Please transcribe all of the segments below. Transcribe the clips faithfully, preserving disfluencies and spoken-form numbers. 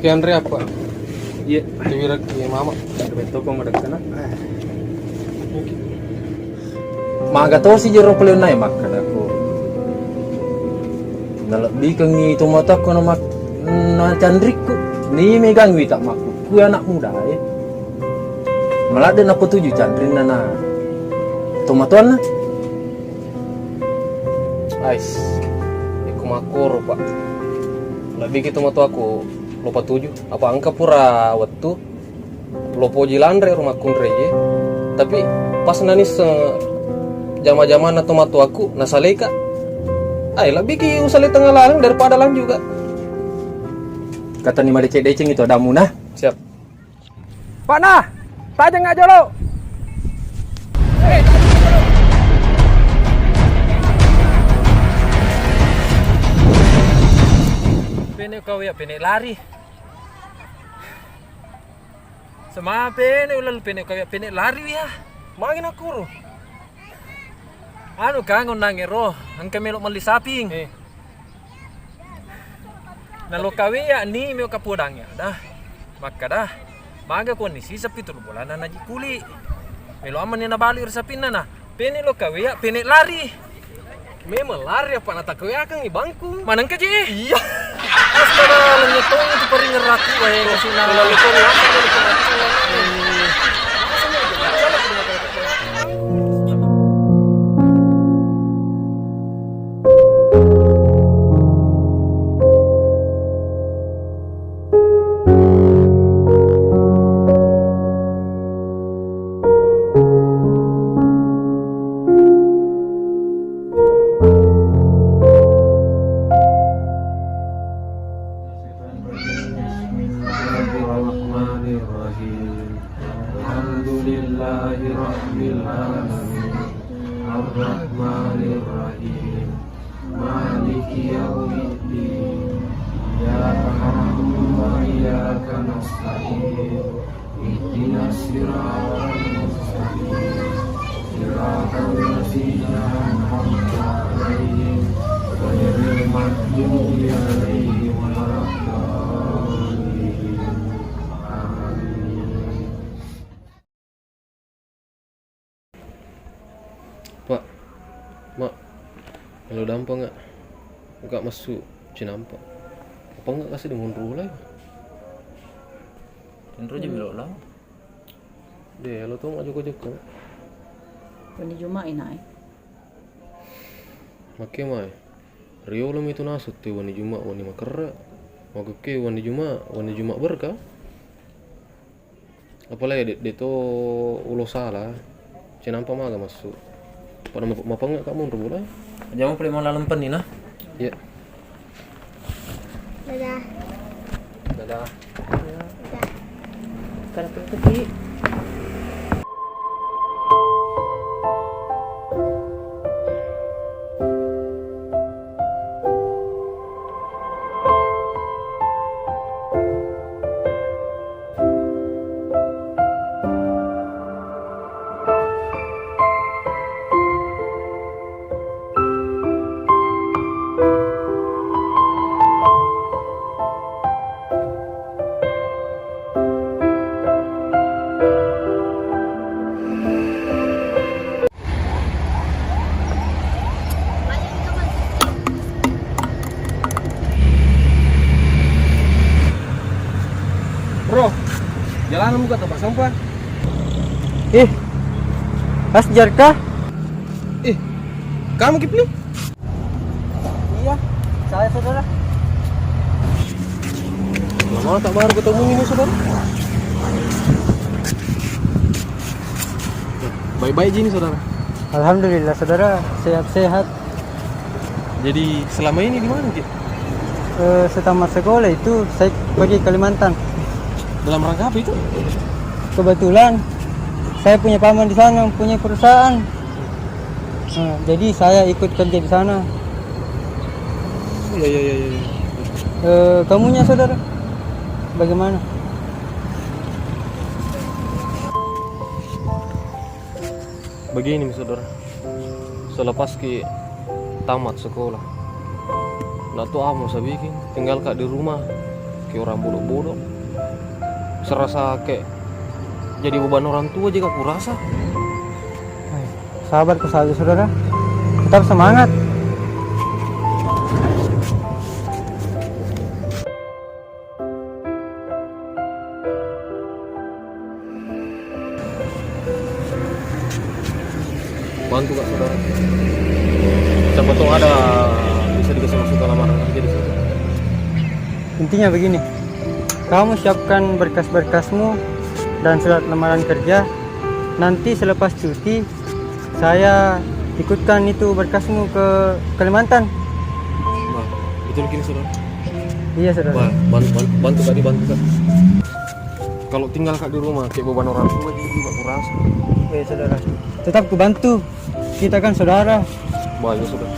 Anre apa? Iya. Tiwirakki mama. Ada betul kok medekkana. Maga tosi jero pole nai makkadako. Nalebbikengngi tomatoakku na mak-, na canrikku. Ni megang wita makku. Ku anak muda e. Maladde napetuju canrinna na tomatoanna. Ais, ikku makkoro, Pak. Lebbiki tomatoaku lo patuju. Apa engka pura wettu lo poji lanre ro makkunraie. Tapi pas nanisseng jama-jamanna tomatoaku, nasaleka. Ai, lebbiki usale tengah laleng daripada lanjut, Kak. Katani madeceng-deceng itu adamu, nah. Siap. Pak nah, tajeng nggak jolo? Pene kau ya, pene lari. Sama pene ulal pene kau ya, pene lari ya. Magi nakuru. Anu kang onnang ero, engka melo melli saping. Eh. Nalokawe ya ni meo kapodang ya dah. Makkada, maga koni siseng pitu bulanna naji kuli. Melo amanni nabali ri sapinna na. Pene lokawe ya, pene lari. Memang lari apa natakewe akang i bangku. Manengka je. Iya. Astaga, lengnge tong itu paring ngerati wae kasina. Kalau lu tong apa lu tong apa? Bismillahirrahmanirrahim. Alhamdulillahirabbil alamin. Arrahmanirrahim. Maliki yaumiddin. Iyyaka na'budu wa iyyaka nasta'in. Ihdinas siratal mustaqim. Siratal ladzina an'amta 'alaihim ghairil maghdubi 'alaihim waladdallin. Amin. Pak, Mak, melo dampa nggak? Nggak masuk cinampa. Apa nggak kasih di mundur lah? Tenro je melo lah. De, lo tuh nggak joko-joko. Wenni Juma' inai. Makke mai. Riolo mi tu nasuttu wenni Juma', wenni makerra. Makukke wenni Juma', wenni Juma' berkah. Apalagi de, de to ulo sala, cinampa maga massu. Pada map-, mapengnge' ka monro bola. Aja mo pale mala lempenni na. Iya. Dadah. Dadah. Dadah. Kada pengketi. Bro, jalanan buka tempat sampah. Ih, Asjar kah? Ih, kamu Kipli? Iya, saya saudara. Lama tak baru ketemu ini saudara. Baik-baik ji ini saudara. Alhamdulillah saudara, sehat-sehat. Jadi selama ini di mana Ki? Eh, setamat sekolah itu saya pergi Kalimantan. Dalam rangka apa itu? Kebetulan saya punya paman di sana, punya perusahaan. Nah, jadi saya ikut kerja di sana. Iya, iya, iya, iya. Eh, kamunya, saudara? Bagaimana? Begini, saudara. Selepas ki tamat sekolah, nak tu amo sabikin, tinggal ka di rumah. Kayak orang bodoh-bodoh. Serasa kayak jadi beban orang tua juga kurasa. Sabar saja, saudara. Tetap semangat. Bantu, Kak, saudara. Siapa tahu ada bisa dikasih masuk ke lamaran kerja di sini. Intinya begini, kamu siapkan berkas-berkasmu dan surat lamaran kerja. Nanti selepas cuti, saya ikutkan itu berkasmu ke Kalimantan. Wah, betul gini, saudara? Iya, saudara. Wah, ban-, ban-, bantu, Kak, dibantu, Kak. Kalau tinggal, Kak, di rumah, kayak beban orang tua juga kurasa. Iya, saudara. Tetap kubantu. Kita kan saudara. Wah, iya, saudara.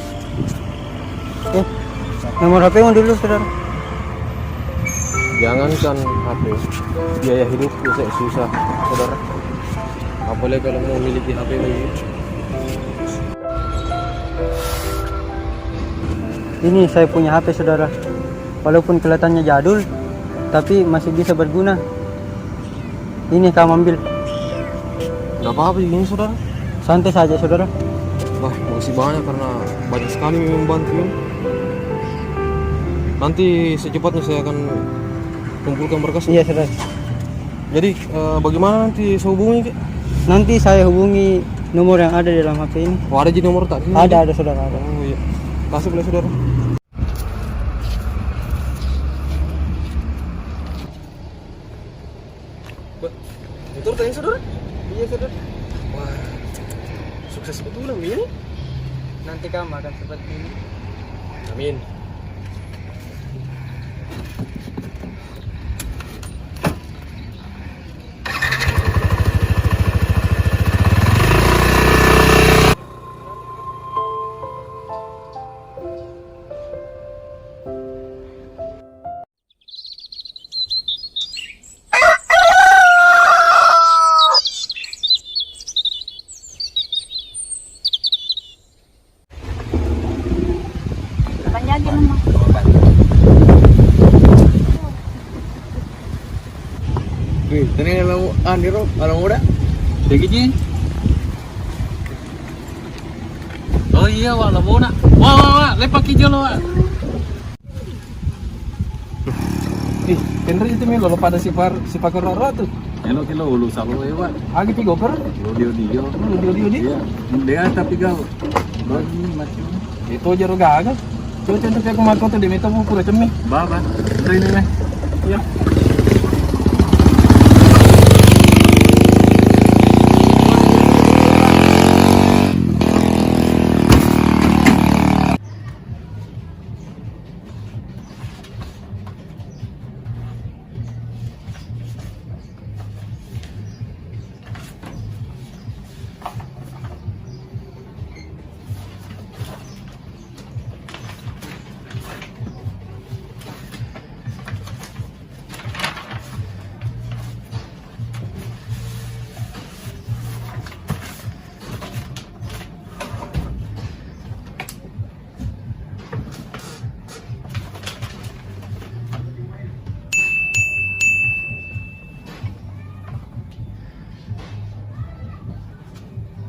Eh, nomor H P-mu dulu, saudara. Jangankan H P, biaya hidup juga susah, saudara. Apalagi kalau memiliki H P begini. Ini saya punya H P, saudara. Walaupun kelihatannya jadul, tapi masih bisa berguna. Ini kamu ambil. Nggak apa-apa ini, saudara. Santai saja, saudara. Wah, makasih banyak karena banyak sekali memang bantu ini. Nanti secepatnya saya akan kumpulkan berkas. Iya, saudara. Jadi, eh, bagaimana nanti saya hubungi, Kak? Nanti saya hubungi nomor yang ada di dalam H P ini. Oh, ada di nomor tadi? Ada, ada, saudara, ada. Oh, iya. Masuk boleh, saudara. Wah, motor tadi, saudara? Iya, saudara. Wah, sukses betul ini. Nanti kamu akan seperti ini. Amin. Panjang aja, Mama. Wih, ini lo, ah, ini, Ro, kalau muda. Jadi, Ji. Oh iya, Wak, lo muda. Wah, wah, wah, lepak hijau lo, Wak. Ih, kenre itu mi lo pada sipar, sipakero tu. Elo kilo ulu salo e, Wak. Agi pi goper? Lo dio dio. Lo dio dio di? Iya. Dia tapi kau. Bagi macam. Itu aja ro gaga. Coba contoh aku marco tu di meta pura cemmi. Ba, ba. Kenre ini meh. Iya.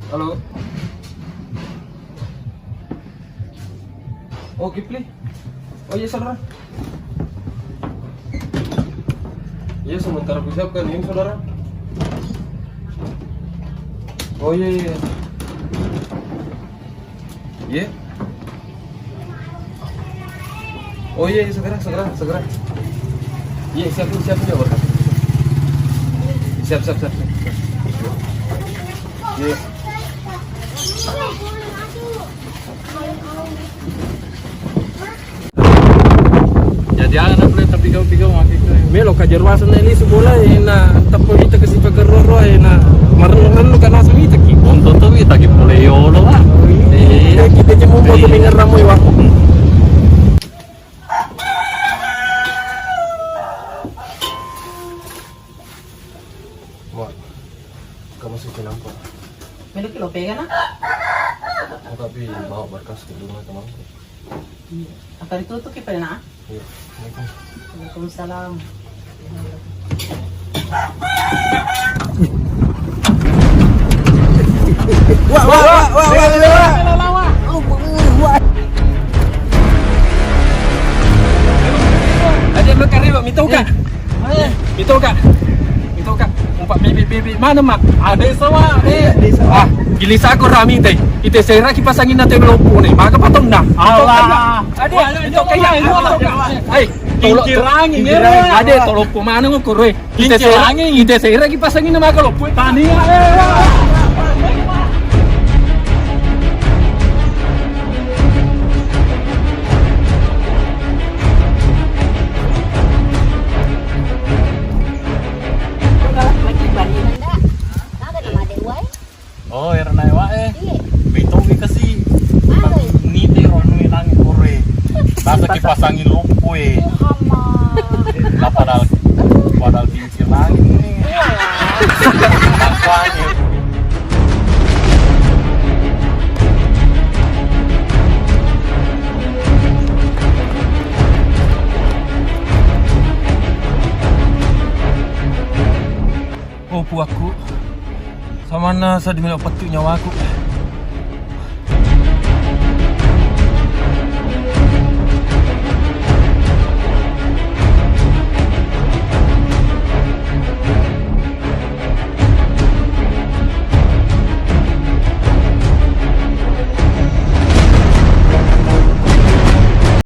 Halo. Oh, Kipli. Oh iya, saudara. Iya, sementara ku siapkan ini, saudara. Oh iya, iya. Iya. Oh iya, iya, segera, segera, segera. Iya, siap, siap, siap, siap. Siap, siap, siap, siap. Iya. Jadi aga na pole tapigau-pigau maki. Melo ka jeru aseng na lisu bola e na tappa wita kasi pagarro-ro e na marennu-rennu ka naseng wita ki. Untung tu wita ki pole yolo, Pak. Iya. Kita cuma mau tu minggir ramu, Pak. Mak, kamu suka nampak? Melo ki lo pega na. Mau tapi bawa berkas ke rumah temanku. Iya. Apa itu tuh ki pernah? Waalaikumsalam. Wah, wah, wah, wah, wah, wah. Ada makan riba, mitoka. Mitoka. Mitoka. Umpa bibit-bibit mana, Mak? Ada sawa, eh. Ah, gilisa ko rami teh. Ite sera ki pasangin na teh loppo nih. Maka patong dah. Allah. Ada, ada, ada, ada. Hai, tolo-, kincir angin, kincir ya. Angin. Ada, tolo pemana ngukure. Ite sera, kincir angin. Ite sera ki pasangin na maka loppo. Tania. Lagi bari nanda. Naga nama adik wae? Oh, erna ewa e. Iya. Betowi kasi. Anu. Nite ronui nang kore. Rasa kipasangi loppo e. Muhammad. Nah, padahal, padahal kincir langit ini. Iya. Makanya. Oh, puakku. Samanna seddi melo pettu nyawaku.